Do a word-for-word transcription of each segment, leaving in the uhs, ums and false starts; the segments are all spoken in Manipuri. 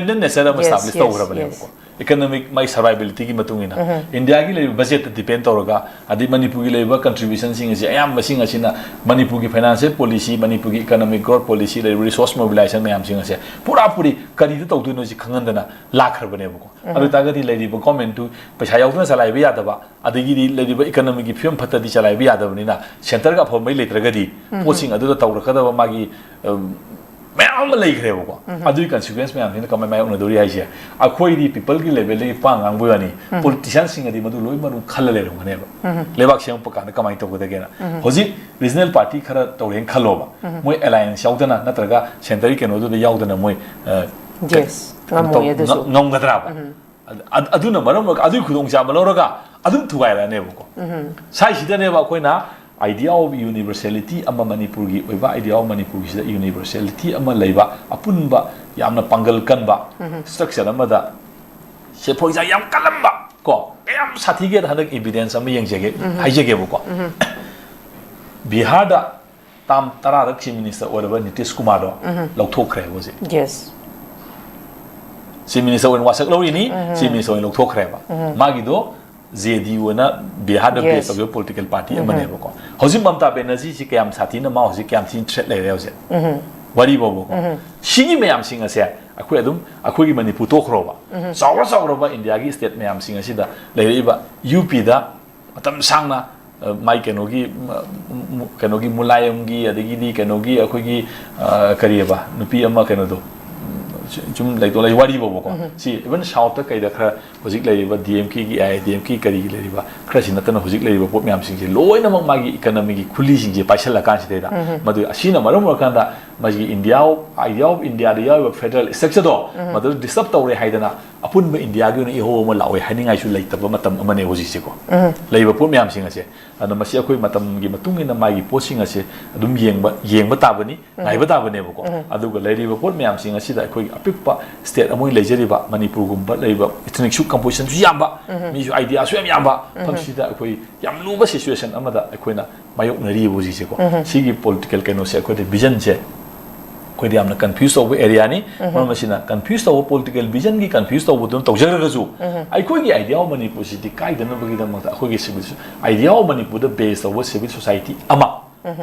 ꯗꯤꯄꯦꯟꯗꯦꯟ ꯅꯦꯆꯔ ꯑꯃ ꯏꯁꯇꯥꯕ꯭ꯂꯤꯁ ꯇꯧꯈ꯭ꯔꯕꯅꯦꯕꯀꯣ꯫ ꯏꯀꯅꯣꯃꯤꯛ ꯃꯥꯏ ꯁꯔꯚꯥꯏꯕꯤꯂꯤꯇꯤꯒꯤ ꯃꯇꯨꯡ ꯏꯟꯅ ꯏꯟꯗꯤꯌꯥꯒꯤ ꯂꯩꯔꯤꯕ ꯕꯖꯦꯠꯇ ꯗꯤꯄꯦꯟ ꯇꯧꯔꯒ, ꯑꯗꯩ ꯃꯅꯤꯄꯨꯔꯒꯤ ꯂꯩꯔꯤꯕ ꯀꯟꯇ꯭ꯔꯤꯕ꯭ꯌꯨꯁꯟꯁꯤꯡ ꯑꯁꯤ ꯑꯌꯥꯝꯕꯁꯤꯡ ꯑꯁꯤꯅ ꯃꯅꯤꯄꯨꯔꯒꯤ ꯐꯥꯏꯅꯥꯟꯁꯤꯌꯦꯜ ꯄꯣꯂꯤꯁꯤ, ꯃꯅꯤꯄꯨꯔꯒꯤ ꯏꯀꯅꯣꯃꯤꯛ ꯒ꯭ꯔꯣꯠ ꯄꯣꯂꯤꯁꯤ, ꯂꯩꯔꯤꯕ ꯔꯤꯁꯣꯔꯁ ꯃꯣꯕꯤꯂꯥꯏꯖꯦꯁꯟ ꯃꯌꯥꯝꯁꯤꯡ ꯑꯁꯦ ꯄꯨꯔꯥ ꯄꯨꯔꯤ ꯀꯔꯤꯗ ꯇꯧꯗꯣꯏꯅꯣ ꯁꯤ ꯈꯪꯍꯟꯗꯅ ꯂꯥꯛꯈ꯭ꯔꯕꯅꯦꯕꯀꯣ꯫ ꯑꯗꯨ ꯑꯣꯏꯇꯥꯔꯒꯗꯤ ꯂꯩꯔꯤꯕ ꯒꯣꯔꯃꯦꯟꯠꯇꯨ ꯄꯩꯁꯥ ꯌꯥꯎꯗꯅ ꯆꯂꯥꯏꯕ ꯌꯥꯗꯕ, ꯑꯗꯒꯤꯗꯤ ꯂꯩꯔꯤꯕ ꯏꯀꯅꯣꯃꯤꯛꯀꯤ ꯐꯤꯕꯝ ꯐꯠꯇꯗꯤ ꯆꯂꯥꯏꯕ ꯌꯥꯗꯕꯅꯤꯅ, ꯁꯦꯟꯇꯔꯒ ꯑꯐꯕ ꯃꯩ ꯂꯩꯇ꯭ꯔꯒꯗꯤ ꯄꯣꯠꯁꯤꯡ ꯑꯗꯨꯗ ꯇꯧꯔꯛꯀꯗꯕ ꯃꯥꯒꯤ, ꯑꯝ, ꯃꯌꯥꯝ ꯑꯃ ꯂꯩꯈ꯭ꯔꯦꯕꯀꯣ꯫ ꯑꯗꯨꯒꯤ ꯀꯟꯁꯤꯀ꯭ꯋꯦꯟꯁ ꯃꯌꯥꯝꯁꯤꯅ ꯀꯃꯥꯏ ꯃꯥꯌꯣꯛꯅꯗꯧꯔꯤ ꯍꯥꯏꯁꯦ, ꯑꯩꯈꯣꯏꯗꯤ ꯄꯤꯄꯜꯒꯤ ꯂꯦꯚꯦꯜꯗꯒꯤ ꯄꯥ ꯉꯥꯡꯕ ꯋꯥꯅꯤ, ꯄꯣꯂꯤꯇꯤꯁꯤꯌꯥꯟꯁꯤꯡꯅꯗꯤ ꯃꯗꯨ ꯂꯣꯏ ꯃꯔꯨ ꯈꯜꯂ ꯂꯩꯔꯝꯒꯅꯦꯕ꯫ ꯂꯩꯕꯥꯛ ꯁꯦꯝꯃꯛꯄ ꯀꯥꯟꯗ ꯀꯃꯥꯏꯅ ꯇꯧꯒꯗꯒꯦꯅ꯫ ꯍꯧꯖꯤꯛ ꯔꯤꯖꯅꯦꯜ ꯄꯥꯔꯇꯤ ꯈꯔ ꯇꯧꯔꯦꯅ ꯈꯜꯂꯣꯕ, ꯃꯣꯏ ꯑꯦꯂꯥꯏꯟꯁ ꯌꯥꯎꯗꯅ ꯅꯠꯇ꯭ꯔꯒ ꯁꯦꯟꯇꯔꯒꯤ ꯀꯩꯅꯣꯗꯨꯗ ꯌꯥꯎꯗꯅ ꯃꯣꯏ, ꯑ, Yes, ꯀꯩꯅꯣ ꯉꯝꯃꯣꯏ ꯇꯧ-, ꯑꯗꯨꯁꯨ꯫ ꯉ-, ꯉꯝꯒꯗ꯭ꯔꯥꯕ? ꯑꯗ-, ꯑꯗ-, ꯑꯗꯨꯅ ꯃꯔꯝ ꯑꯣꯏꯔꯒ ꯑꯗꯨꯒꯤ ꯈꯨꯗꯣꯡꯆꯥꯕ ꯂꯧꯔꯒ ꯑꯗꯨꯝ ꯊꯨꯒꯥꯏꯔꯛꯑꯅꯦꯕꯀꯣ꯫ ꯁ꯭ꯋꯥꯏꯁꯤꯗꯅꯦꯕ ꯑꯩꯈꯣꯏꯅ idea of universality ꯑꯃ, ꯃꯅꯤꯄꯨꯔꯒꯤ ꯑꯣꯏꯕ idea of ꯃꯅꯤꯄꯨꯔꯒꯤꯁꯤꯗ universality ꯑꯃ ꯂꯩꯕ, ꯑꯄꯨꯟꯕ ꯌꯥꯝꯅ ꯄꯥꯡꯒꯜ ꯀꯟꯕ structure ꯑꯃꯗ ꯁꯦ, for example, ꯌꯥꯝ ꯀꯜꯂꯝꯕ ꯀꯣ, ꯀꯌꯥꯝ ꯁꯥꯊꯤꯒꯦꯗ ꯍꯟꯗꯛ evidence ꯑꯃ ꯌꯦꯡꯖꯒꯦ, ꯍꯥꯏꯖꯒꯦꯕꯀꯣ꯫ ꯕꯤꯍꯥꯔꯗ ꯇꯥꯝ ꯇꯔꯥꯗ ꯆꯤꯐ ꯃꯤꯅꯤꯁꯇꯔ ꯑꯣꯏꯔꯕ ꯅꯤꯇꯤꯁ ꯀꯨꯃꯥꯔꯗꯣ ꯂꯧꯊꯣꯛꯈ꯭ꯔꯦ ꯍꯧꯖꯤꯛ꯫ Yes. ꯆꯤꯐ ꯃꯤꯅꯤꯁꯇꯔ ꯑꯣꯏꯅ ꯋꯥꯁꯛ ꯂꯧꯔꯤꯅꯤ, ꯆꯤꯐ ꯃꯤꯅꯤꯁꯇꯔ ꯑꯣꯏꯅ ꯂꯧꯊꯣꯛꯈ꯭ꯔꯦꯕ꯫ ꯃꯥꯒꯤꯗꯣ ꯖꯦ ꯗꯤ ꯌꯨ ꯑꯅ ꯕꯤꯍꯥꯔꯗ Yes. ꯕꯦꯁ ꯇꯧꯈꯤꯕ ꯄꯣꯂꯤꯇꯤꯀꯦꯜ ꯄꯥꯔꯇꯤ ꯑꯃꯅꯦꯕꯀꯣ꯫ ꯍꯧꯖꯤꯛ ꯃꯃꯇꯥ ꯕꯦꯅꯔꯖꯤꯁꯤ ꯀꯌꯥꯝ ꯁꯥꯊꯤꯅ, ꯃꯥ ꯍꯧꯖꯤꯛ ꯀꯌꯥꯝ ꯊꯤꯅ ꯊ꯭ꯔꯦꯠ ꯂꯩꯔꯦ ꯍꯧꯖꯤꯛ꯫ ꯋꯥꯔꯤ ꯐꯥꯎꯕꯀꯣ꯫ ꯁꯤꯒꯤ ꯃꯌꯥꯝꯁꯤꯡ ꯑꯁꯦ ꯑꯩꯈꯣꯏ ꯑꯗꯨꯝ, ꯑꯩꯈꯣꯏꯒꯤ ꯃꯅꯤꯄꯨꯔ ꯇꯣꯛꯈ꯭ꯔꯣꯕ, ꯆꯥꯎꯔ ꯆꯥꯎꯔꯕ ꯏꯟꯗꯤꯌꯥꯒꯤ ꯁ꯭ꯇꯦꯠ ꯃꯌꯥꯝꯁꯤꯡ ꯑꯁꯤꯗ ꯂꯩꯔꯛꯏꯕ ꯌꯨ ꯄꯤꯗ ꯃꯇꯝ ꯁꯥꯡꯅ, ꯑ, ꯃꯥꯏ ꯀꯩꯅꯣꯒꯤ, ꯃ-, ꯃ-, ꯀꯩꯅꯣꯒꯤ ꯃꯨꯂꯥꯌꯝꯒꯤ, ꯑꯗꯒꯤꯗꯤ ꯀꯩꯅꯣꯒꯤ ꯑꯩꯈꯣꯏꯒꯤ, ꯑ, ꯀꯔꯤꯑꯕ, ꯅꯨꯄꯤ ꯑꯃ ꯀꯩꯅꯣꯗꯣ, ꯁꯨꯝ ꯂꯩꯇꯣ-, ꯂꯩ, ꯋꯥꯔꯤ ꯐꯥꯎꯕꯀꯣ꯫ ꯁꯤ even ꯁꯥꯎꯠꯇ ꯀꯩꯗ ꯈꯔ ꯍꯧꯖꯤꯛ ꯂꯩꯔꯤꯕ D M ꯀꯦꯒꯤ, A I D M ꯀꯦ ꯀꯔꯤꯒꯤ ꯂꯩꯔꯤꯕ ꯈꯔꯁꯤ ꯅꯠꯇꯅ ꯍꯧꯖꯤꯛ ꯂꯩꯔꯤꯕ ꯄꯣꯠ ꯃꯌꯥꯝꯁꯤꯡꯁꯦ ꯂꯣꯏꯅꯃꯛ ꯃꯥꯒꯤ ꯏꯀꯅꯃꯤꯒꯤ ꯈꯨꯂꯤꯁꯤꯡꯁꯦ ꯄꯥꯏꯁꯜꯂꯀꯥꯟꯁꯤꯗꯩꯗ, ꯃꯗꯨ ꯑꯁꯤꯅ ꯃꯔꯝ ꯑꯣꯏꯔꯀꯥꯟꯗ ꯃꯁꯤꯒꯤ ꯏꯟꯗꯤꯌꯥ, idea of ꯏꯟꯗꯤꯌꯥꯗ ꯌꯥꯎꯔꯤꯕ ꯐꯦꯗꯔꯦꯜ ꯁ꯭ꯇ꯭ꯔꯛꯆꯔꯗꯣ ꯃꯗꯨ ꯗꯤꯁꯇꯔꯕ ꯇꯧꯔꯦ ꯍꯥꯏꯗꯅ ꯑꯄꯨꯟꯕ ꯏꯟꯗꯤꯌꯥꯒꯤ ꯑꯣꯏꯅ ꯏꯍꯧ ꯑꯃ ꯂꯥꯛꯑꯣꯏ ꯍꯥꯏꯅꯤꯡꯉꯥꯏꯁꯨ ꯂꯩꯇꯕ ꯃꯇꯝ ꯑꯃꯅꯦ ꯍꯧꯖꯤꯛꯁꯦꯀꯣ꯫ ꯂꯩꯔꯤꯕ ꯄꯣꯠ ꯃꯌꯥꯝꯁꯤꯡ ꯑꯁꯦ꯫ ꯑꯗꯨꯅ ꯃꯁꯤ ꯑꯩꯈꯣꯏ ꯃꯇꯝꯒꯤ ꯃꯇꯨꯡ ꯏꯟꯅ ꯃꯥꯒꯤ ꯄꯣꯠꯁꯤꯡ ꯑꯁꯦ ꯑꯗꯨꯝ ꯌꯦꯡꯕ, ꯌꯦꯡꯕ ꯇꯥꯕꯅꯤ, ꯉꯥꯏꯕ ꯇꯥꯕꯅꯦꯕꯀꯣ꯫ ꯑꯗꯨꯒ ꯂꯩꯔꯤꯕ ꯄꯣꯠ ꯃꯌꯥꯝꯁꯤꯡ ꯑꯁꯤꯗ ꯑꯩꯈꯣꯏꯒꯤ ꯑꯄꯤꯛꯄ ꯁ꯭ꯇꯦꯠ ꯑꯃ ꯑꯣꯏꯅ ꯂꯩꯖꯔꯤꯕ ꯃꯅꯤꯄꯨꯔꯒꯨꯝꯕ ꯂꯩꯔꯤꯕ ꯏꯊꯅꯤꯛꯁꯨ ꯀꯝꯄꯣꯖꯤꯁꯟꯁꯨ ꯌꯥꯝꯕ, ꯃꯤꯁꯨ ꯑꯥꯏꯗꯤꯌꯥꯁꯨ ꯌꯥꯝ ꯌꯥꯝꯕ ꯃꯐꯝꯁꯤꯗ ꯑꯩꯈꯣꯏ ꯌꯥꯝ ꯂꯨꯕ ꯁꯤꯆꯨꯋꯦꯁꯟ ꯑꯃꯗ ꯑꯩꯈꯣꯏꯅ ꯃꯥꯌꯣꯛꯅꯔꯤꯕ ꯍꯧꯖꯤꯛꯁꯦꯀꯣ꯫ ꯁꯤꯒꯤ ꯄꯣꯂꯤꯇꯤꯀꯦꯜ ꯀꯩꯅꯣꯁꯦ ꯑꯩꯈꯣꯏꯗ ꯚꯤꯖꯟꯁꯦ ꯑꯩꯈꯣꯏꯗ ꯌꯥꯝꯅ ꯀꯟꯐ꯭ꯌꯨꯁ ꯇꯧꯕ ꯑꯦꯔꯤꯌꯥꯅꯤ꯫ ꯃꯔꯝ ꯑꯁꯤꯅ ꯀꯟꯐ꯭ꯌꯨꯁ ꯇꯧꯕ, ꯄꯣꯂꯤꯇꯤꯀꯦꯜ ꯚꯤꯖꯟꯒꯤ ꯀꯟꯐ꯭ꯌꯨꯁ ꯇꯧꯕꯗꯨꯅ ꯇꯧꯖꯔꯒꯁꯨ, ꯑꯩꯈꯣꯏꯒꯤ ꯑꯥꯏꯗꯤꯌꯥ ꯑꯣꯐ ꯃꯅꯤꯄꯨꯔꯁꯤꯗꯤ ꯀꯥꯏꯗꯅꯕꯒꯤꯗꯃꯛꯇ ꯑꯩꯈꯣꯏꯒꯤ ꯁꯤꯚꯤꯜ, ꯑꯥꯏꯗꯤꯌꯥ ꯑꯣꯐ ꯃꯅꯤꯄꯨꯔꯗ ꯕꯦꯁ ꯇꯧꯕ ꯁꯤꯚꯤꯜ ꯁꯣꯁꯥꯏꯇꯤ ꯑꯃ,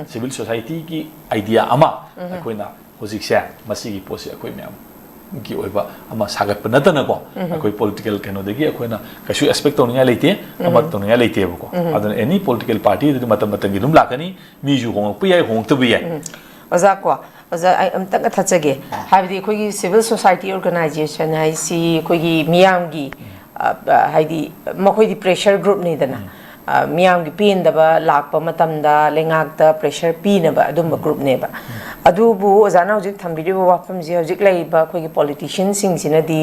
ꯁꯤꯚꯤꯜ ꯁꯣꯁꯥꯏꯇꯤꯒꯤ ꯑꯥꯏꯗꯤꯌꯥ ꯑꯃ ꯑꯩꯈꯣꯏꯅ ꯍꯧꯖꯤꯛꯁꯦ ꯃꯁꯤꯒꯤ ꯄꯣꯠꯁꯤ ꯑꯩꯈꯣꯏ ꯃꯌꯥꯝꯒꯤ ꯑꯣꯏꯕ ꯑꯃ ꯁꯥꯒꯠꯄ ꯅꯠꯇꯅꯀꯣ, ꯑꯩꯈꯣꯏ ꯄꯣꯂꯤꯇꯤꯀꯦꯜ ꯀꯩꯅꯣꯗꯒꯤ ꯑꯩꯈꯣꯏꯅ ꯀꯩꯁꯨ ꯑꯦꯛꯁꯄꯦꯛ ꯇꯧꯅꯤꯡꯉꯥꯏ ꯂꯩꯇꯦ, ꯑꯃ ꯇꯧꯅꯤꯡꯉꯥꯏ ꯂꯩꯇꯦꯕꯀꯣ꯫ ꯑꯗꯨꯅ ꯑꯦꯅꯤ ꯄꯣꯂꯤꯇꯤꯀꯦꯜ ꯄꯥꯔꯇꯤ ꯑꯗꯨꯗꯤ ꯃꯇꯝ ꯃꯇꯝꯒꯤ ꯑꯗꯨꯝ ꯂꯥꯛꯀꯅꯤ, ꯃꯤꯁꯨ ꯍꯣꯡꯂꯛꯄ ꯌꯥꯏ, ꯍꯣꯡꯂꯛꯇꯕ ꯌꯥꯏ꯫ ꯑꯣꯖꯥ ꯀꯣ, ꯑꯣꯖꯥ, ꯑꯩ ꯑꯝꯇꯪꯒ ꯊꯠꯆꯒꯦ꯫ ꯍꯥꯏꯕꯗꯤ ꯑꯩꯈꯣꯏꯒꯤ ꯁꯤꯚꯤꯜ ꯁꯣꯁꯥꯏꯇꯤ ꯑꯣꯔꯒꯅꯥꯏꯖꯦꯁꯟ ꯍꯥꯏꯁꯤ ꯑꯩꯈꯣꯏꯒꯤ ꯃꯤꯌꯥꯝꯒꯤ, ꯑ, ꯑ, ꯍꯥꯏꯗꯤ ꯃꯈꯣꯏꯗꯤ ꯄ꯭ꯔꯦꯁꯔ ꯒ꯭ꯔꯨꯞꯅꯤꯗꯅ꯫ ꯑ, ꯃꯤꯌꯥꯝꯒꯤ ꯄꯦꯟꯗꯕ ꯂꯥꯛꯄ ꯃꯇꯝꯗ ꯂꯩꯉꯥꯛꯇ ꯄ꯭ꯔꯦꯁꯔ ꯄꯤꯅꯕ ꯑꯗꯨꯝꯕ ꯒ꯭ꯔꯨꯞꯅꯦꯕ꯫ ꯑꯗꯨꯕꯨ ꯑꯣꯖꯥꯅ ꯍꯧꯖꯤꯛ ꯊꯝꯕꯤꯔꯤꯕ ꯋꯥꯐꯝꯁꯦ, ꯍꯧꯖꯤꯛ ꯂꯩꯔꯤꯕ ꯑꯩꯈꯣꯏꯒꯤ ꯄꯣꯂꯤꯇꯤꯁꯤꯌꯟꯁꯤꯡꯁꯤꯅꯗꯤ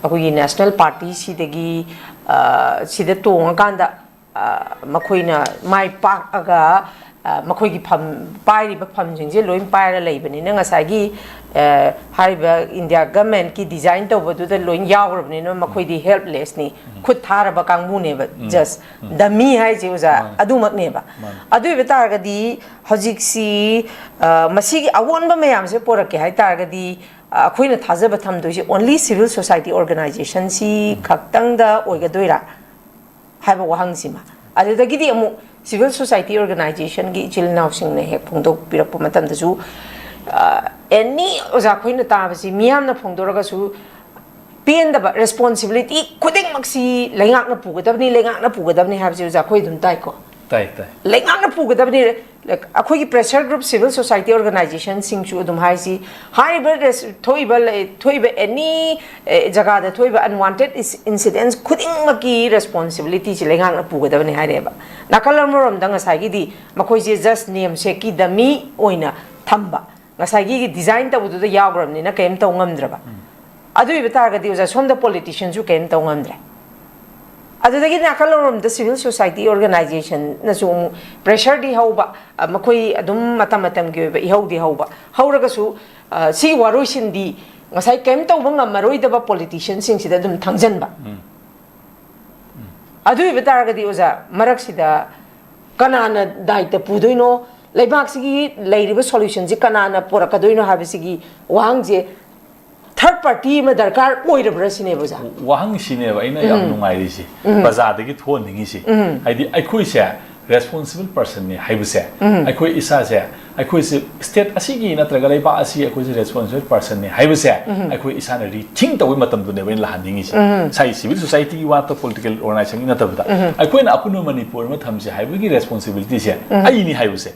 ꯑꯩꯈꯣꯏꯒꯤ ꯅꯦꯁꯅꯦꯜ ꯄꯥꯔꯇꯤꯁꯤꯗꯒꯤ, ꯑ, ꯁꯤꯗ ꯇꯣꯡꯉꯀꯥꯟꯗ, ꯑ, ꯃꯈꯣꯏꯅ ꯃꯥꯏ ꯄꯥꯛꯑꯒ, ꯑ, ꯃꯈꯣꯏꯒꯤ ꯐꯝ, ꯄꯥꯏꯔꯤꯕ ꯐꯝꯁꯤꯡꯁꯦ ꯂꯣꯏ ꯄꯥꯏꯔ ꯂꯩꯕꯅꯤꯅ, ꯉꯁꯥꯏꯒꯤ, ꯑ, ꯍꯥꯏꯔꯤꯕ ꯏꯟꯗꯤꯌꯥ ꯒꯃꯦꯟꯠꯀꯤ ꯗꯤꯖꯥꯏꯟ ꯇꯧꯕꯗꯨꯗ ꯂꯣꯏ ꯌꯥꯎꯈ꯭ꯔꯕꯅꯤꯅ, ꯃꯈꯣꯏꯗꯤ ꯍꯦꯜꯞꯂꯦꯁꯅꯤ, ꯈꯨꯠ ꯊꯥꯔꯕ ꯀꯥꯡꯕꯨꯅꯦꯕ꯫ ꯖꯁ ꯗꯃꯤ ꯍꯥꯏꯁꯦ ꯑꯣꯖꯥ, ꯃꯥꯅꯦ꯫ ꯑꯗꯨꯃꯛꯅꯦꯕ꯫ ꯃꯥꯅꯦ꯫ ꯑꯗꯨ ꯑꯣꯏꯕ ꯇꯥꯔꯒꯗꯤ ꯍꯧꯖꯤꯛꯁꯤ, ꯑ, ꯃꯁꯤꯒꯤ ꯑꯑꯣꯟꯕ ꯃꯌꯥꯝꯁꯦ ꯄꯣꯔꯛꯀꯦ ꯍꯥꯏ ꯇꯥꯔꯒꯗꯤ, ꯑ, ꯑꯩꯈꯣꯏꯅ ꯊꯥꯖꯕ ꯊꯝꯗꯣꯏꯁꯦ ꯑꯣꯟꯂꯤ ꯁꯤꯚꯤꯜ ꯁꯣꯁꯥꯏꯇꯤ ꯑꯣꯔꯒꯅꯥꯏꯖꯦꯁꯟꯁꯤ ꯈꯛꯇꯪꯗ ꯑꯣꯏꯒꯗꯣꯏꯔꯥ ꯍꯥꯏꯕ ꯋꯥꯍꯪꯁꯤꯃ꯫ ꯑꯗꯨꯗꯒꯤꯗꯤ ꯑꯃꯨꯛ ꯁꯤꯚꯤꯜ ꯁꯣꯁꯥꯏꯇꯤ ꯑꯣꯔꯒꯅꯥꯏꯖꯦꯁꯟꯒꯤ ꯏꯆꯤꯜ ꯏꯅꯥꯎꯁꯤꯡꯅ ꯍꯦꯛ ꯐꯣꯡꯗꯣꯛꯄꯤꯔꯛꯄ ꯃꯇꯝꯗꯁꯨ, ꯑ, ꯑꯦꯅꯤ ꯑꯣꯖꯥ ꯑꯩꯈꯣꯏꯅ ꯇꯥꯕꯁꯤ, ꯃꯤꯌꯥꯝꯅ ꯐꯣꯡꯗꯣꯔꯒꯁꯨ ꯄꯦꯟꯗꯕ ꯔꯦꯁꯄꯣꯟꯁꯤꯕꯤꯂꯤꯇꯤ ꯈꯨꯗꯤꯡꯃꯛꯁꯤ ꯂꯩꯉꯥꯛꯅ ꯄꯨꯒꯗꯕꯅꯤ, ꯂꯩꯉꯥꯛꯅ ꯄꯨꯒꯗꯕꯅꯤ ꯍꯥꯏꯕꯁꯤ ꯑꯣꯖꯥ ꯑꯩꯈꯣꯏ ꯑꯗꯨꯝ ꯇꯥꯏꯀꯣ꯫ ꯇꯥꯏ, ꯇꯥꯏ꯫ ꯂꯩꯉꯥꯛꯅ ꯄꯨꯒꯗꯕꯅꯤ꯫ ꯑꯩꯈꯣꯏꯒꯤ ꯄ꯭ꯔꯦꯁꯔ ꯒ꯭ꯔꯨꯞ ꯁꯤꯚꯤꯜ ꯁꯣꯁꯥꯏꯇꯤ ꯑꯣꯔꯒꯅꯥꯏꯖꯦꯁꯟꯁꯤꯡꯁꯨ ꯑꯗꯨꯝ ꯍꯥꯏꯁꯤ, ꯍꯥꯏꯔꯤꯕ ꯔꯦꯁ-, ꯊꯣꯛꯏꯕ ꯂꯩ-, ꯊꯣꯛꯏꯕ ꯑꯦꯅꯤ, ꯑꯦ, ꯖꯒꯥꯗ ꯊꯣꯛꯏꯕ ꯑꯟꯋꯥꯟꯇꯦꯗ ꯏꯟꯁꯤꯗꯦꯟꯁ ꯈꯨꯗꯤꯡꯃꯛꯀꯤ ꯔꯦꯁꯄꯣꯟꯁꯤꯕꯤꯂꯤꯇꯤꯁꯤ ꯂꯩꯉꯥꯛꯅ ꯄꯨꯒꯗꯕꯅꯤ ꯍꯥꯏꯔꯛꯑꯦꯕ꯫ ꯅꯥꯀꯜ ꯑꯃꯔꯣꯝꯗ ꯉꯁꯥꯏꯒꯤꯗꯤ ꯃꯈꯣꯏꯁꯦ ꯖꯁ ꯅꯦꯝꯁꯦꯛꯀꯤ ꯗꯃꯤ ꯑꯣꯏꯅ ꯊꯝꯕ, ꯉꯁꯥꯏꯒꯤ ꯗꯤꯖꯥꯏꯟ ꯇꯧꯕꯗꯨꯗ ꯌꯥꯎꯈ꯭ꯔꯕꯅꯤꯅ ꯀꯔꯤꯝ ꯇꯧ ꯉꯝꯗ꯭ꯔꯕ꯫ ꯑꯗꯨ ꯑꯣꯏꯕ ꯇꯥꯔꯒꯗꯤ ꯑꯣꯖꯥ, ꯁꯣꯝꯗ ꯄꯣꯂꯤꯇꯤꯁꯤꯌꯟꯁꯨ ꯀꯔꯤꯝ ꯇꯧ ꯉꯝꯗ꯭ꯔꯦ꯫ ꯑꯗꯨꯗꯒꯤ ꯅꯥꯀꯜ ꯑꯃꯔꯣꯝꯗ ꯁꯤꯚꯤꯜ ꯁꯣꯁꯥꯏꯇꯤ ꯑꯣꯔꯒꯅꯥꯏꯖꯦꯁꯟꯅꯁꯨ ꯑꯃꯨꯛ ꯄ꯭ꯔꯦꯁꯔꯗꯤ ꯍꯧꯕ, ꯑ, ꯃꯈꯣꯏ ꯑꯗꯨꯝ ꯃꯇꯝ ꯃꯇꯝꯒꯤ ꯑꯣꯏꯕ ꯏꯍꯧꯗꯤ ꯍꯧꯕ, ꯍꯧꯔꯒꯁꯨ, ꯑ, ꯁꯤꯒꯤ ꯋꯥꯔꯣꯏꯁꯤꯟꯗꯤ ꯉꯁꯥꯏ ꯀꯔꯤꯝ ꯇꯧꯕ ꯉꯝꯃꯔꯣꯏꯗꯕ ꯄꯣꯂꯤꯇꯤꯁꯤꯌꯟꯁꯤꯡꯁꯤꯗ ꯑꯗꯨꯝ ꯊꯪꯖꯟꯕ꯫ ꯑꯗꯨ ꯑꯣꯏꯕ ꯇꯥꯔꯒꯗꯤ ꯑꯣꯖꯥ, ꯃꯔꯛꯁꯤꯗ ꯀꯅꯥꯅ ꯗꯥꯏꯇ ꯄꯨꯗꯣꯏꯅꯣ? ꯂꯩꯕꯥꯛꯁꯤꯒꯤ ꯂꯩꯔꯤꯕ solution ꯁꯤ ꯀꯅꯥꯅ ꯄꯨꯔꯛꯀꯗꯣꯏꯅꯣ ꯍꯥꯏꯕꯁꯤꯒꯤ ꯋꯥꯍꯪꯁꯦ third party ꯑꯃ ꯗꯔꯀꯥꯔ ꯑꯣꯏꯔꯕ꯭ꯔꯥ ꯁꯤꯅꯦꯕ, ꯑꯣꯖꯥ? ꯋꯥꯍꯪꯁꯤꯅꯦꯕ ꯑꯩꯅ ꯌꯥꯝ ꯅꯨꯡꯉꯥꯏꯔꯤꯁꯦ, ꯄ꯭ꯔꯖꯥꯗꯒꯤ ꯊꯣꯛꯍꯟꯅꯤꯡꯉꯤꯁꯦ꯫ ꯍꯥꯏꯗꯤ ꯑꯩꯈꯣꯏꯁꯦ responsible person ꯅꯤ ꯍꯥꯏꯕꯁꯦ, ꯑꯩꯈꯣꯏ ꯏꯁꯥꯁꯦ, ꯑꯩꯈꯣꯏꯁꯦ state ꯑꯁꯤꯒꯤ ꯅꯠꯇ꯭ꯔꯒ ꯂꯩꯕꯥꯛ ꯑꯁꯤ ꯑꯩꯈꯣꯏꯁꯦ responsible person ꯅꯤ ꯍꯥꯏꯕꯁꯦ ꯑꯩꯈꯣꯏ ꯏꯁꯥꯅ rethink ꯇꯧꯕꯒꯤ ꯃꯇꯝꯗꯨꯅꯦꯕ ꯑꯩꯅ ꯂꯥꯛꯍꯟꯅꯤꯡꯉꯤꯁꯦ꯫ ꯉꯁꯥꯏ civil society ꯒꯤ ꯋꯥ ꯅꯠꯇ political organization ꯒꯤ ꯅꯠꯇꯕꯗ ꯑꯩꯈꯣꯏꯅ ꯑꯄꯨꯟꯕ ꯃꯅꯤꯄꯨꯔ ꯑꯃ ꯊꯝꯁꯦ ꯍꯥꯏꯕꯒꯤ responsibility ꯁꯦ ꯑꯩꯅꯤ ꯍꯥꯏꯕꯁꯦ,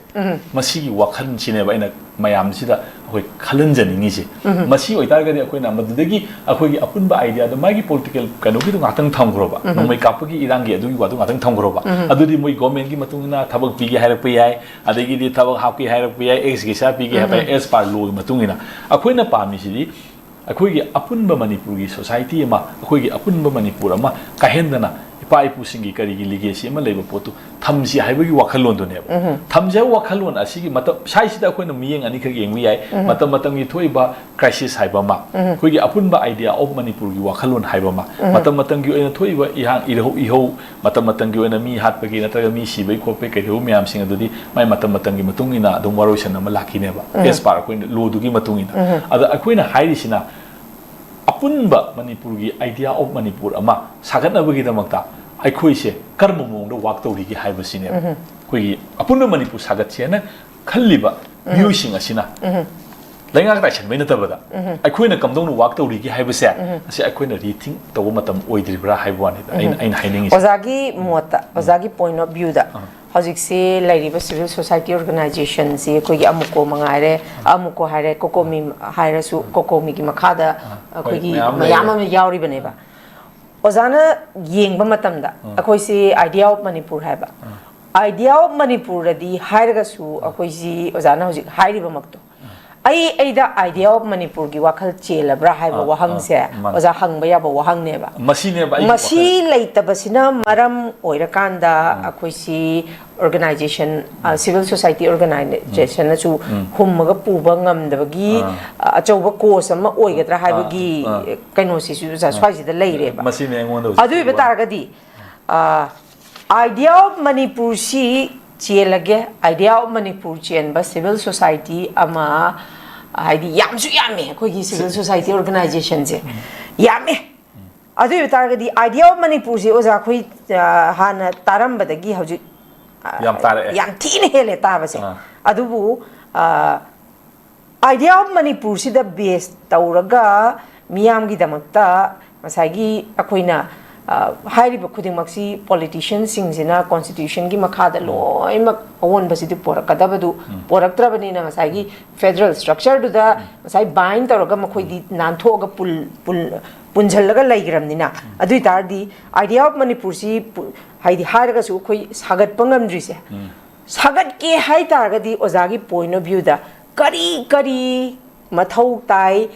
ꯃꯁꯤꯒꯤ ꯋꯥꯈꯜꯁꯤꯅꯦꯕ ꯑꯩꯅ ꯃꯌꯥꯝꯁꯤꯗ ꯑꯩꯈꯣꯏ ꯈꯜꯍꯟꯖꯅꯤꯡꯉꯤꯁꯦ꯫ ꯃꯁꯤ ꯑꯣꯏꯇꯥꯔꯒꯗꯤ ꯑꯩꯈꯣꯏꯅ ꯃꯗꯨꯗꯒꯤ ꯑꯩꯈꯣꯏꯒꯤ ꯑꯄꯨꯟꯕ idea ꯗꯣ, ꯃꯥꯒꯤ political ꯀꯩꯅꯣꯒꯤꯗꯣ ꯉꯥꯛꯇꯪ ꯊꯝꯈ꯭ꯔꯣꯕ, ꯅꯣꯡꯃꯩ ꯀꯥꯞꯄꯒꯤ ꯏꯔꯥꯡꯒꯤ ꯑꯗꯨꯒꯤ ꯋꯥꯗꯣ ꯉꯥꯛꯇꯪ ꯊꯝꯈ꯭ꯔꯣꯕ꯫ ꯑꯗꯨꯗꯤ ꯃꯣꯏ government ꯀꯤ ꯃꯇꯨꯡ ꯏꯟꯅ ꯊꯕꯛ ꯄꯤꯒꯦ ꯍꯥꯏꯔꯛꯄ ꯌꯥꯏ, ꯑꯗꯒꯤꯗꯤ ꯊꯕꯛ ꯍꯥꯞꯀꯦ ꯍꯥꯏꯔꯛꯄ ꯌꯥꯏ, X ꯀꯤ ꯁꯥ ꯄꯤꯒꯦ ꯍꯥꯏꯕ ꯌꯥꯏ, as per law ꯒꯤ ꯃꯇꯨꯡ ꯏꯟꯅ꯫ ꯑꯩꯈꯣꯏꯅ ꯄꯥꯝꯃꯤꯁꯤꯗꯤ ꯑꯩꯈꯣꯏꯒꯤ ꯑꯄꯨꯟꯕ ꯃꯅꯤꯄꯨꯔꯒꯤ society ꯑꯃ, ꯑꯩꯈꯣꯏꯒꯤ ꯑꯄꯨꯟꯕ ꯃꯅꯤꯄꯨꯔ ꯑꯃ ꯀꯥꯏꯍꯟꯗꯅ ꯏꯄꯥ ꯏꯄꯨꯁꯤꯡꯒꯤ ꯀꯔꯤꯒꯤ legacy ꯑꯃ ꯂꯩꯕ ꯄꯣꯠꯇꯨ ꯊꯝꯁꯤ ꯍꯥꯏꯕꯒꯤ ꯋꯥꯈꯜꯂꯣꯟꯗꯨꯅꯦꯕ꯫ ꯊꯝꯁꯤ ꯍꯥꯏꯕ ꯋꯥꯈꯜꯂꯣꯟ ꯑꯁꯤꯒꯤ ꯃꯇꯝ ꯁ꯭ꯋꯥꯏꯁꯤꯗ ꯑꯩꯈꯣꯏꯅ ꯃꯤꯠꯌꯦꯡ ꯑꯅꯤꯈꯛ ꯌꯦꯡꯕ ꯌꯥꯏ꯫ ꯃꯇꯝ ꯃꯇꯝꯒꯤ ꯊꯣꯛꯏꯕ crisis ꯍꯥꯏꯕ ꯑꯃ, ꯑꯩꯈꯣꯏꯒꯤ ꯑꯄꯨꯟꯕ idea of ꯃꯅꯤꯄꯨꯔꯒꯤ ꯋꯥꯈꯜꯂꯣꯟ ꯍꯥꯏꯕ ꯑꯃ, ꯃꯇꯝ ꯃꯇꯝꯒꯤ ꯑꯣꯏꯅ ꯊꯣꯛꯏꯕ ꯏꯍꯥꯡ ꯏꯍꯧ ꯏꯍꯧ, ꯃꯇꯝ ꯃꯇꯝꯒꯤ ꯑꯣꯏꯅ ꯃꯤ ꯍꯥꯠꯄꯒꯤ ꯅꯠꯇ꯭ꯔꯒ ꯃꯤ ꯁꯤꯕꯒꯤ ꯈꯣꯠꯄꯒꯤ ꯀꯩꯗꯧꯕ ꯃꯌꯥꯝꯁꯤꯡ ꯑꯗꯨꯗꯤ ꯃꯥꯏ ꯃꯇꯝ ꯃꯇꯝꯒꯤ ꯃꯇꯨꯡ ꯏꯟꯅ ꯑꯗꯨꯝ ꯋꯥꯔꯣꯏꯁꯤꯟ ꯑꯃ ꯂꯥꯛꯈꯤꯅꯦꯕ, as per ꯑꯩꯈꯣꯏꯅ law ꯗꯨꯒꯤ ꯃꯇꯨꯡ ꯏꯟꯅ꯫ ꯑꯗ ꯑꯩꯈꯣꯏꯅ ꯍꯥꯏꯔꯤꯁꯤꯅ ꯑꯄꯨꯟꯕ ꯃꯅꯤꯄꯨꯔꯒꯤ idea of ꯃꯅꯤꯄꯨꯔ ꯑꯃ ꯁꯥꯒꯠꯅꯕꯒꯤꯗꯃꯛꯇ ꯑꯩꯈꯣꯏꯁꯦ ꯀꯔꯝꯕ ꯃꯑꯣꯡꯗ work ꯇꯧꯔꯤꯒꯦ ꯍꯥꯏꯕꯁꯤꯅꯦꯕ꯫ ꯑꯩꯈꯣꯏꯒꯤ ꯑꯄꯨꯟꯕ ꯃꯅꯤꯄꯨꯔ ꯁꯥꯒꯠꯁꯦꯅ ꯈꯜꯂꯤꯕ ꯃꯤꯑꯣꯏꯁꯤꯡ ꯑꯁꯤꯅ ꯂꯩꯉꯥꯛ ꯇꯥꯏꯁꯟꯕꯩ ꯅꯠꯇꯕꯗ ꯑꯩꯈꯣꯏꯅ ꯀꯝꯗꯧꯅ work ꯇꯧꯔꯤꯒꯦ ꯍꯥꯏꯕꯁꯦ ꯑꯁꯤ ꯑꯩꯈꯣꯏꯅ rethink ꯇꯧꯕ ꯃꯇꯝ ꯑꯣꯏꯗ꯭ꯔꯤꯕ꯭ꯔꯥ ꯍꯥꯏꯕ ꯋꯥꯅꯤꯗ ꯑꯩꯅ ꯑꯩꯅ ꯍꯥꯏꯅꯤꯡꯉꯤꯁꯦ꯫ ꯑꯣꯖꯥꯒꯤ ꯃꯣꯠꯇ, ꯑꯣꯖꯥꯒꯤ point of view ꯗ, ꯍꯧꯖꯤꯛꯁꯦ ꯂꯩꯔꯤꯕ civil society organization ꯁꯤ ꯑꯩꯈꯣꯏꯒꯤ ꯑꯃꯨꯀꯣ ꯃꯉꯥꯏꯔꯦ, ꯑꯃꯨꯀꯣ ꯍꯥꯏꯔꯦ, COCOMI ꯍꯥꯏꯔꯁꯨ, COCOMI ꯒꯤ ꯃꯈꯥꯗ ꯑꯩꯈꯣꯏꯒꯤ ꯃꯌꯥꯝ ꯂꯩꯔꯦ꯫ ꯃꯌꯥꯝ ꯑꯃ ꯌꯥꯎꯔꯤꯕꯅꯦꯕ꯫ ꯑꯣꯖꯥꯅ ꯌꯦꯡꯕ ꯃꯇꯝꯗ ꯑꯩꯈꯣꯏꯁꯤ Idea of Manipur ꯍꯥꯏꯕ, Idea of Manipur ꯗꯗꯤ ꯍꯥꯏꯔꯒꯁꯨ ꯑꯩꯈꯣꯏꯁꯤ ꯑꯣꯖꯥꯅ ꯍꯧꯖꯤꯛ ꯍꯥꯏꯔꯤꯕꯃꯛꯇꯣ, ꯑꯩ ꯑꯩꯗ Idea of Manipur ꯒꯤ ꯋꯥꯈꯜ ꯆꯦꯜꯂꯕ꯭ꯔꯥ ꯍꯥꯏꯕ ꯑꯥ, ꯋꯥꯍꯪꯁꯦ ꯑꯥ, ꯃꯥꯅꯦ꯫ ꯑꯣꯖꯥ ꯍꯪꯕ ꯌꯥꯕ ꯋꯥꯍꯪꯅꯦꯕ꯫ ꯃꯁꯤꯅꯦꯕ ꯑꯩꯒꯤ ꯃꯁꯤ ꯋꯥꯈꯜ꯫ ꯂꯩꯇꯕꯁꯤꯅ ꯃꯔꯝ ꯑꯣꯏꯔꯀꯥꯟꯗ ꯑꯩꯈꯣꯏꯁꯤ organization, ꯑ, civil society organization ꯅꯁꯨ ꯍꯨꯝꯃꯒ ꯄꯨꯕ ꯉꯝꯗꯕꯒꯤ, ꯑꯥ꯫ ꯑ, ꯑꯆꯧꯕ cause ꯑꯃ ꯑꯣꯏꯒꯗ꯭ꯔꯥ ꯍꯥꯏꯕꯒꯤ ꯑꯥ, ꯑꯥ꯫ ꯀꯩꯅꯣꯁꯤꯁꯨ ꯑꯣꯖꯥ ꯁ꯭ꯋꯥꯏꯁꯤꯗ ꯂꯩꯔꯦꯕ꯫ ꯃꯁꯤꯅꯦ ꯑꯩꯉꯣꯟꯗ ꯍꯧꯖꯤꯛ ꯑꯗꯨ ꯑꯣꯏꯕ ꯋꯥ- ꯇꯥꯔꯒꯗꯤ, ꯑ, Idea of Manipur ꯁꯤ ꯆꯦꯜꯂꯒꯦ꯫ Idea of Manipur ꯆꯦꯟꯕ civil society ꯑꯃ, ꯍꯥꯏꯗꯤ ꯌꯥꯝꯁꯨ ꯌꯥꯝꯃꯦ ꯑꯩꯈꯣꯏꯒꯤ civil society organizationꯁꯦ, ꯌꯥꯝꯃꯦ꯫ ꯑꯗꯨ ꯑꯣꯏꯕ ꯇꯥꯔꯒꯗꯤ Idea of Manipurꯁꯦ, ꯑꯣꯖꯥ, ꯑꯩꯈꯣꯏ, ꯑ, ꯍꯥꯟꯅ ꯇꯥꯔꯝꯕꯗꯒꯤ ꯍꯧꯖꯤꯛ, ꯑ, ꯌꯥꯝ ꯇꯥꯔꯛꯑꯦ꯫ ꯌꯥꯝ ꯊꯤꯅ ꯍꯦꯜꯂꯦ ꯇꯥꯕꯁꯦ꯫ ꯑꯥ꯫ ꯑꯗꯨꯕꯨ, ꯑ, Idea of Manipurꯁꯤꯗ base ꯇꯧꯔꯒ ꯃꯤꯌꯥꯝꯒꯤꯗꯃꯛꯇ ꯉꯁꯥꯏꯒꯤ ꯑꯩꯈꯣꯏꯅ, ꯑ, ꯍꯥꯏꯔꯤꯕ ꯈꯨꯗꯤꯡꯃꯛꯁꯤ politicianꯁꯤꯡꯁꯤꯅ constitutionꯒꯤ ꯃꯈꯥꯗ ꯂꯣꯏꯅꯃꯛ ꯑꯑꯣꯟꯕꯁꯤꯗꯤ ꯄꯣꯔꯛꯀꯗꯕꯗꯨ ꯄꯣꯔꯛꯇ꯭ꯔꯕꯅꯤꯅ, ꯉꯁꯥꯏꯒꯤ federal structureꯗꯨꯗ ꯉꯁꯥꯏ bind ꯇꯧꯔꯒ ꯃꯈꯣꯏꯗꯤ ꯅꯥꯟꯊꯣꯛꯑꯒ ꯄꯨꯜ-, ꯄꯨꯜ-, ꯄꯨꯟꯁꯤꯜꯂꯒ ꯂꯩꯈ꯭ꯔꯕꯅꯤꯅ, ꯑꯗꯨ ꯑꯣꯏ ꯇꯥꯔꯗꯤ Idea of Manipurꯁꯤ ꯄꯨ-, ꯍꯥꯏꯗꯤ ꯍꯥꯏꯔꯒꯁꯨ ꯑꯩꯈꯣꯏ ꯁꯥꯒꯠꯄ ꯉꯝꯗ꯭ꯔꯤꯁꯦ꯫ ꯁꯥꯒꯠꯀꯦ ꯍꯥꯏ ꯇꯥꯔꯒꯗꯤ ꯑꯣꯖꯥꯒꯤ point of viewꯗ ꯀꯔꯤ ꯀꯔꯤ ꯃꯊꯧ ꯇꯥꯏ,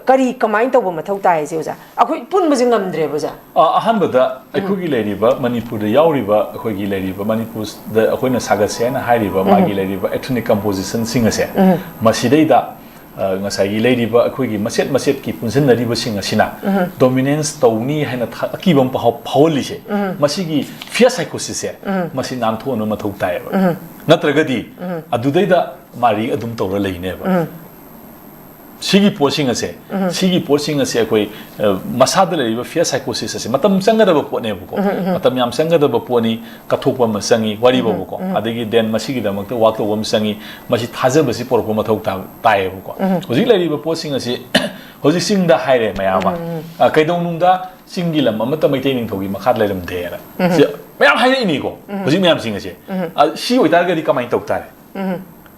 ꯀꯔꯤ, ꯀꯃꯥꯏꯅ ꯇꯧꯕ ꯃꯊꯧ ꯇꯥꯏ ꯍꯥꯏꯁꯦ, ꯑꯣꯖꯥ? ꯑꯩꯈꯣꯏ ꯄꯨꯟꯕꯁꯦ ꯉꯝꯗ꯭ꯔꯦꯕ, ꯑꯣꯖꯥ꯫ ꯑ, ꯑꯍꯥꯟꯕꯗ ꯑꯩꯈꯣꯏꯒꯤ ꯂꯩꯔꯤꯕ, ꯃꯅꯤꯄꯨꯔꯗ ꯌꯥꯎꯔꯤꯕ, ꯑꯩꯈꯣꯏꯒꯤ ꯂꯩꯔꯤꯕ ꯃꯅꯤꯄꯨꯔꯗ ꯑꯩꯈꯣꯏꯅ ꯁꯥꯒꯠꯁꯦ ꯍꯥꯏꯅ ꯍꯥꯏꯔꯤꯕ ꯃꯥꯒꯤ ꯂꯩꯔꯤꯕ ethnic compositionꯁꯤꯡ ꯑꯁꯦ, ꯃꯁꯤꯗꯩꯗ, ꯑ, ꯉꯁꯥꯏꯒꯤ ꯂꯩꯔꯤꯕ ꯑꯩꯈꯣꯏꯒꯤ ꯃꯆꯦꯠ ꯃꯆꯦꯠꯀꯤ ꯄꯨꯟꯁꯤꯟꯅꯔꯤꯕꯁꯤꯡ ꯑꯁꯤꯅ dominance ꯇꯧꯅꯤ ꯍꯥꯏꯅ ꯊ-, ꯑꯀꯤꯕ ꯑꯃ ꯐꯥꯎ-, ꯐꯥꯎꯍꯜꯂꯤꯁꯦ, ꯃꯁꯤꯒꯤ fear psychosisꯁꯦ, ꯃꯁꯤ ꯅꯥꯟꯊꯣꯛꯍꯟꯕ ꯃꯊꯧ ꯇꯥꯏꯌꯦꯕ꯫ ꯅꯠꯇ꯭ꯔꯒꯗꯤ ꯑꯗꯨꯗꯩꯗ ꯃꯥꯔꯤ ꯑꯗꯨꯝ ꯇꯧꯔ ꯂꯩꯅꯦꯕ꯫ ꯁꯤꯒꯤ ꯄꯣꯠꯁꯤꯡ ꯑꯁꯦ, ꯁꯤꯒꯤ ꯄꯣꯠꯁꯤꯡ ꯑꯁꯦ ꯑꯩꯈꯣꯏ, ꯑ, ꯃꯁꯥꯗ ꯂꯩꯔꯤꯕ fear psychosis ꯑꯁꯦ ꯃꯇꯝ ꯆꯪꯒꯗꯕ ꯄꯣꯠꯅꯦꯕꯀꯣ꯫ ꯃꯇꯝ ꯌꯥꯝ ꯆꯪꯒꯗꯕ ꯄꯣꯠꯅꯤ, ꯀꯠꯊꯣꯛꯄ ꯑꯃ ꯆꯪꯉꯤ, ꯋꯥꯔꯤꯕꯀꯣ꯫ ꯑꯗꯒꯤ then ꯃꯁꯤꯒꯤꯗꯃꯛꯇ work ꯇꯧꯕ ꯑꯃ ꯆꯪꯉꯤ, ꯃꯁꯤ ꯊꯥꯖꯕꯁꯤ ꯄꯨꯔꯛꯄ ꯃꯊꯧ ꯇꯥ-, ꯇꯥꯏꯌꯦꯕꯀꯣ꯫ ꯍꯧꯖꯤꯛ ꯂꯩꯔꯤꯕ ꯄꯣꯠꯁꯤꯡ ꯑꯁꯤ ꯍꯧꯖꯤꯛ ꯆꯤꯡꯗ ꯍꯥꯏꯔꯦ ꯃꯌꯥꯝ ꯑꯃ꯫ ꯑ, ꯀꯩꯗꯧꯅꯨꯡꯗ ꯆꯤꯡꯒꯤ ꯂꯝ ꯑꯃꯠꯇ ꯃꯩꯇꯩ ꯅꯤꯡꯊꯧꯒꯤ ꯃꯈꯥꯗ ꯂꯩꯔꯝꯗꯦꯅ꯫ ꯁꯤ ꯃꯌꯥꯝ ꯍꯥꯏꯔꯛꯏꯅꯤꯀꯣ, ꯍꯧꯖꯤꯛ ꯃꯌꯥꯝꯁꯤꯡ ꯑꯁꯦ꯫ ꯑ, ꯁꯤ ꯑꯣꯏꯇꯥꯔꯒꯗꯤ ꯀꯃꯥꯏꯅ ꯇꯧ ꯇꯥꯔꯦ?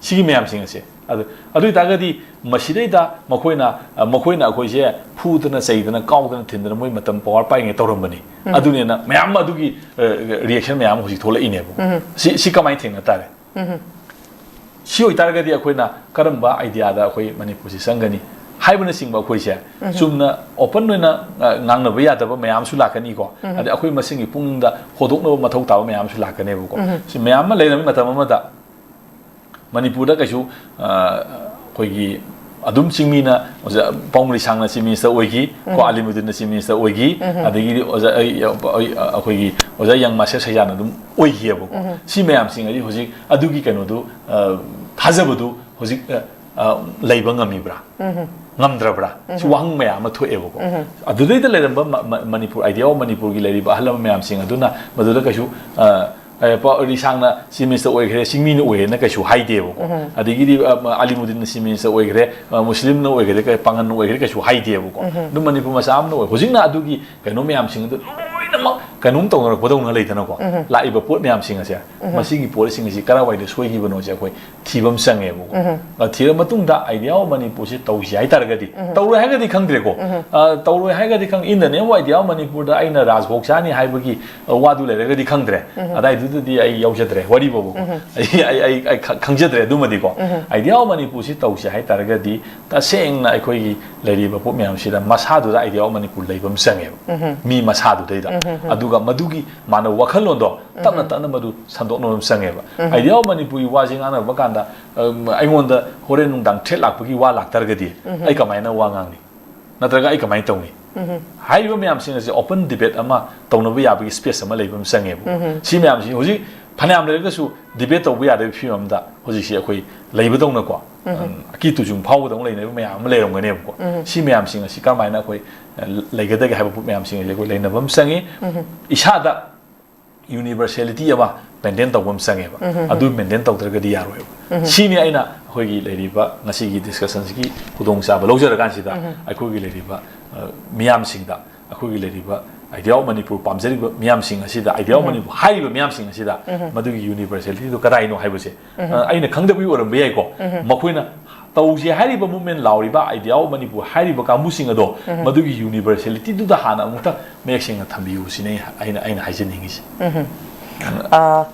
ꯁꯤꯒꯤ ꯃꯌꯥꯝꯁꯤꯡ ꯑꯁꯦ꯫ ꯑꯗꯨ, ꯑꯗꯨ ꯑꯣꯏꯇꯥꯔꯒꯗꯤ ꯃꯁꯤꯗꯩꯗ ꯃꯈꯣꯏꯅ, ꯑ, ꯃꯈꯣꯏꯅ ꯑꯩꯈꯣꯏꯁꯦ ꯐꯨꯗꯅ, ꯆꯩꯗꯅ, ꯀꯥꯎꯗꯅ, ꯊꯤꯟꯗꯅ ꯃꯣꯏ ꯃꯇꯝ power ꯄꯥꯏꯔꯤꯉꯩ ꯇꯧꯔꯝꯕꯅꯤ꯫ ꯑꯗꯨꯅꯦꯅ ꯃꯌꯥꯝ ꯑꯃ ꯑꯗꯨꯒꯤ, ꯑ, reaction ꯃꯌꯥꯝ ꯑꯃ ꯍꯧꯖꯤꯛ ꯊꯣꯛꯂꯛꯏꯅꯦꯕ꯫ ꯁꯤ, ꯁꯤ ꯀꯃꯥꯏꯅ ꯊꯦꯡꯅ ꯇꯥꯔꯦ? ꯁꯤ ꯑꯣꯏꯇꯥꯔꯒꯗꯤ ꯑꯩꯈꯣꯏꯅ ꯀꯔꯝꯕ ideaꯗ ꯑꯩꯈꯣꯏ ꯃꯅꯤꯄꯨꯔꯁꯤ ꯆꯪꯒꯅꯤ ꯍꯥꯏꯕꯅꯆꯤꯡꯕ ꯑꯩꯈꯣꯏꯁꯦ ꯆꯨꯝꯅ open ꯑꯣꯏꯅ, ꯑ, ꯉꯥꯡꯅꯕ ꯌꯥꯗꯕ ꯃꯌꯥꯝꯁꯨ ꯂꯥꯛꯀꯅꯤꯀꯣ꯫ ꯑꯗꯩ ꯑꯩꯈꯣꯏ ꯃꯁꯦꯟꯒꯤ ꯄꯨꯛꯅꯤꯡꯗ ꯍꯣꯗꯣꯛꯅꯕ ꯃꯊꯧ ꯇꯥꯕ ꯃꯌꯥꯝꯁꯨ ꯂꯥꯛꯀꯅꯦꯕꯀꯣ꯫ ꯁꯤ ꯃꯌꯥꯝ ꯑꯃ ꯂꯩꯔꯕ ꯃꯇꯝ ꯑꯃꯗ ꯃꯅꯤꯄꯨꯔꯗ ꯀꯩꯁꯨ, ꯑ, ꯑꯩꯈꯣꯏꯒꯤ ꯑꯗꯨꯝ ꯆꯤꯡꯃꯤꯅ ꯑꯣꯖꯥ ꯄꯥꯎꯃꯔꯤꯁꯥꯡꯅ Chief Minister ꯑꯣꯏꯈꯤ, ꯀꯣ ꯑꯂꯤꯃꯨꯗꯤꯟꯅ Chief Minister ꯑꯣꯏꯈꯤ, ꯑꯗꯒꯤꯗꯤ ꯑꯣꯖꯥ ꯑꯩ- ꯑꯩ- ꯑꯩꯈꯣꯏꯒꯤ ꯑꯣꯖꯥ ꯌꯪ ꯃꯥꯁꯇꯔ ꯁꯩꯖꯥꯅ ꯑꯗꯨꯝ ꯑꯣꯏꯈꯤꯑꯕꯀꯣ꯫ ꯁꯤ ꯃꯌꯥꯝꯁꯤꯡ ꯑꯁꯤ ꯍꯧꯖꯤꯛ ꯑꯗꯨꯒꯤ ꯀꯩꯅꯣꯗꯨ, ꯑ, ꯊꯥꯖꯕꯗꯨ ꯍꯧꯖꯤꯛ, ꯑ, ꯑ, ꯂꯩꯕ ꯉꯝꯃꯤꯕ꯭ꯔꯥ? ꯉꯝꯗ꯭ꯔꯕ꯭ꯔꯥ? ꯁꯤ ꯋꯥꯍꯪ ꯃꯌꯥꯝ ꯑꯃ ꯊꯣꯛꯑꯦꯕꯀꯣ꯫ ꯑꯗꯨꯗꯩꯗ ꯂꯩꯔꯝꯕ ꯃ- ꯃ- ꯃꯅꯤꯄꯨꯔ, Idea of ꯃꯅꯤꯄꯨꯔꯒꯤ ꯂꯩꯔꯤꯕ ꯑꯍꯜ ꯂꯃꯟ ꯃꯌꯥꯝꯁꯤꯡ ꯑꯗꯨꯅ ꯃꯗꯨꯗ ꯀꯩꯁꯨ, ꯑ, ꯑꯦ, ꯄꯥꯎꯃꯔꯤꯁꯥꯡꯅ Chief Minister ꯑꯣꯏꯈ꯭ꯔꯦ, ꯆꯤꯡꯃꯤꯅ ꯑꯣꯏꯈ꯭ꯔꯦꯅ ꯀꯩꯁꯨ ꯍꯥꯏꯗꯦꯕꯀꯣ꯫ ꯑꯗꯒꯤꯗꯤ, ꯑ, ꯑꯂꯤꯃꯨꯗꯤꯟꯅ Chief Minister ꯑꯣꯏꯈ꯭ꯔꯦ, ꯑ, ꯃꯨꯁꯂꯤꯝꯅ ꯑꯣꯏꯈ꯭ꯔꯦ, ꯀꯩ- ꯄꯥꯉꯟꯅ ꯑꯣꯏꯈ꯭ꯔꯦ ꯀꯩꯁꯨ ꯍꯥꯏꯗꯦꯕꯀꯣ꯫ ꯑꯗꯨꯝ ꯃꯅꯤꯄꯨꯔ ꯃꯆꯥ ꯑꯃꯅ ꯑꯣꯏ꯫ ꯍꯧꯖꯤꯛꯅ ꯑꯗꯨꯒꯤ ꯀꯩꯅꯣ ꯃꯌꯥꯝꯁꯤꯡ ꯑꯗꯨ ꯂꯣꯏꯅꯃꯛ ꯀꯩꯅꯣꯝ ꯇꯧꯅꯔꯛꯄꯗꯧꯅ ꯂꯩꯗꯅꯀꯣ꯫ ꯂꯥꯛꯏꯕ ꯄꯣꯠ ꯃꯌꯥꯝꯁꯤꯡ ꯑꯁꯦ, ꯃꯁꯤꯒꯤ ꯄꯣꯠꯁꯤꯡ ꯑꯁꯤ ꯀꯔꯥꯏꯋꯥꯏꯗ ꯁꯣꯏꯈꯤꯕꯅꯣꯁꯦ ꯑꯩꯈꯣꯏ ꯊꯤꯕ ꯑꯃ ꯆꯪꯉꯦꯕꯀꯣ꯫ ꯑ, ꯊꯤꯔ ꯃꯇꯨꯡꯗ Idea of ꯃꯅꯤꯄꯨꯔꯁꯤ ꯇꯧꯁꯤ ꯍꯥꯏꯇꯥꯔꯒꯗꯤ, ꯇꯧꯔꯣꯏ ꯍꯥꯏꯔꯒꯗꯤ ꯈꯪꯗ꯭ꯔꯦꯀꯣ꯫ ꯑ, ꯇꯧꯔꯣꯏ ꯍꯥꯏꯔꯒꯗꯤ ꯈꯪ-, in the name of Idea of ꯃꯅꯤꯄꯨꯔꯗ ꯑꯩꯅ ꯔꯥꯖꯚꯣꯛ ꯆꯥꯅꯤ ꯍꯥꯏꯕꯒꯤ, ꯑ, ꯋꯥꯗꯨ ꯂꯩꯔꯒꯗꯤ ꯈꯪꯗ꯭ꯔꯦ꯫ ꯑꯗꯥꯏꯗꯨꯗꯗꯤ ꯑꯩ ꯌꯥꯎꯖꯗ꯭ꯔꯦ, ꯋꯥꯔꯤ ꯐꯥꯎꯕꯀꯣ꯫ ꯑꯩ, ꯑꯩ, ꯑꯩ, ꯑꯩ ꯈ-, ꯈꯪꯖꯗ꯭ꯔꯦ ꯑꯗꯨꯃꯗꯤꯀꯣ꯫ Idea of ꯃꯅꯤꯄꯨꯔꯁꯤ ꯇꯧꯁꯤ ꯍꯥꯏꯇꯥꯔꯒꯗꯤ, ꯇꯁꯦꯡꯅ ꯑꯩꯈꯣꯏꯒꯤ ꯂꯩꯔꯤꯕ ꯄꯣꯠ ꯃꯌꯥꯝꯁꯤꯗ ꯃꯁꯥꯗꯨꯗ Idea of ꯃꯅꯤꯄꯨꯔ ꯂꯩꯕ ꯑꯃ ꯆꯪꯉꯦꯕ꯫ ꯃꯤ ꯃꯁꯥꯗꯨꯗꯩꯗ꯫ ꯑꯗꯨꯒ ꯃꯗꯨꯒꯤ ꯃꯥꯅ ꯋꯥꯈꯜꯂꯣꯟꯗꯣ ꯇꯞꯅ ꯇꯞꯅ ꯃꯗꯨ ꯁꯟꯗꯣꯛꯅꯕ ꯑꯃ ꯆꯪꯉꯦꯕ꯫ Idea of ꯃꯅꯤꯄꯨꯔꯒꯤ ꯋꯥꯁꯤ ꯉꯥꯡꯅꯕ ꯀꯥꯟꯗ, ꯑꯝ, ꯑꯩꯉꯣꯟꯗ ꯍꯣꯔꯦꯟ ꯅꯨꯡꯗꯥꯡ threat ꯂꯥꯛꯄꯒꯤ ꯋꯥ ꯂꯥꯛꯇꯥꯔꯒꯗꯤ ꯑꯩ ꯀꯃꯥꯏꯅ ꯋꯥ ꯉꯥꯡꯅꯤ? ꯅꯠꯇ꯭ꯔꯒ ꯑꯩ ꯀꯃꯥꯏꯅ ꯇꯧꯅꯤ? ꯍꯥꯏꯔꯤꯕ ꯃꯌꯥꯝꯁꯤꯡ ꯑꯁꯤ open debate ꯑꯃ ꯇꯧꯅꯕ ꯌꯥꯕꯒꯤ space ꯑꯃ ꯂꯩꯕ ꯑꯃ ꯆꯪꯉꯦꯕ꯫ ꯁꯤ ꯃꯌꯥꯝꯁꯤ ꯍꯧꯖꯤꯛ ꯐꯅꯌꯥꯝ ꯂꯩꯔꯒꯁꯨ debate ꯇꯧꯕ ꯌꯥꯗꯕꯒꯤ ꯐꯤꯕꯝ ꯑꯃꯗ ꯍꯧꯖꯤꯛꯁꯤ ꯑꯩꯈꯣꯏ ꯂꯩꯕꯗꯧꯅꯀꯣ, ꯑꯝ, ꯑꯀꯤ ꯇꯨꯖꯨꯡ ꯐꯥꯎꯕꯗꯧꯅ ꯂꯩꯅꯔꯤꯕ ꯃꯌꯥꯝ ꯑꯃ ꯂꯩꯔꯝꯒꯅꯦꯕꯀꯣ꯫ ꯁꯤ ꯃꯌꯥꯝꯁꯤꯡ ꯑꯁꯤ ꯀꯔꯝꯍꯥꯏꯅ ꯑꯩꯈꯣꯏ, ꯑ, ꯂꯩꯒꯗꯒꯦ ꯍꯥꯏꯕ ꯄꯣꯠ ꯃꯌꯥꯝꯁꯤꯡ ꯑꯁꯤ ꯑꯩꯈꯣꯏ ꯂꯩꯅꯕ ꯑꯃ ꯆꯪꯉꯤ꯫ ꯏꯁꯥꯗ universality ꯑꯃ maintain ꯇꯧꯕ ꯑꯃ ꯆꯪꯉꯦꯕ꯫ ꯑꯗꯨ maintain ꯇꯧꯗ꯭ꯔꯒꯗꯤ ꯌꯥꯔꯣꯏꯕ꯫ ꯁꯤꯅꯤ ꯑꯩꯅ ꯑꯩꯈꯣꯏꯒꯤ ꯂꯩꯔꯤꯕ ꯉꯁꯤꯒꯤ discussion ꯁꯤꯒꯤ ꯈꯨꯗꯣꯡꯆꯥꯕ ꯂꯧꯖꯔꯀꯥꯟꯁꯤꯗ ꯑꯩꯈꯣꯏꯒꯤ ꯂꯩꯔꯤꯕ, ꯑ, ꯃꯤꯌꯥꯝꯁꯤꯡꯗ, ꯑꯩꯈꯣꯏꯒꯤ ꯂꯩꯔꯤꯕ Idea of ꯃꯅꯤꯄꯨꯔ ꯄꯥꯝꯖꯔꯤꯕ ꯃꯤꯌꯥꯝꯁꯤꯡ ꯑꯁꯤꯗ, Idea of ꯃꯅꯤꯄꯨꯔ ꯍꯥꯏꯔꯤꯕ ꯃꯤꯌꯥꯝꯁꯤꯡ ꯑꯁꯤꯗ ꯃꯗꯨꯒꯤ universality ꯗꯨ ꯀꯗꯥꯏꯅꯣ ꯍꯥꯏꯕꯁꯦ, ꯑ, ꯑꯩꯅ ꯈꯪꯗꯕꯒꯤ ꯑꯣꯏꯔꯝꯕ ꯌꯥꯏꯀꯣ꯫ ꯃꯈꯣꯏꯅ ꯇꯧꯁꯦ ꯍꯥꯏꯔꯤꯕ movement, ꯂꯥꯎꯔꯤꯕ Idea of ꯃꯅꯤꯄꯨꯔ ꯍꯥꯏꯔꯤꯕ ꯀꯥꯡꯕꯨꯁꯤꯡ ꯑꯗꯣ, ꯃꯗꯨꯒꯤ universality ꯗꯨꯗ ꯍꯥꯟꯅ ꯑꯃꯨꯛꯇ ꯃꯌꯦꯛ ꯁꯦꯡꯅ ꯊꯝꯕꯤꯌꯨ ꯁꯤꯅꯤ ꯑꯩꯅ, ꯑꯩꯅ ꯍꯥꯏꯖꯅꯤꯡꯉꯤꯁꯦ꯫ ꯑ,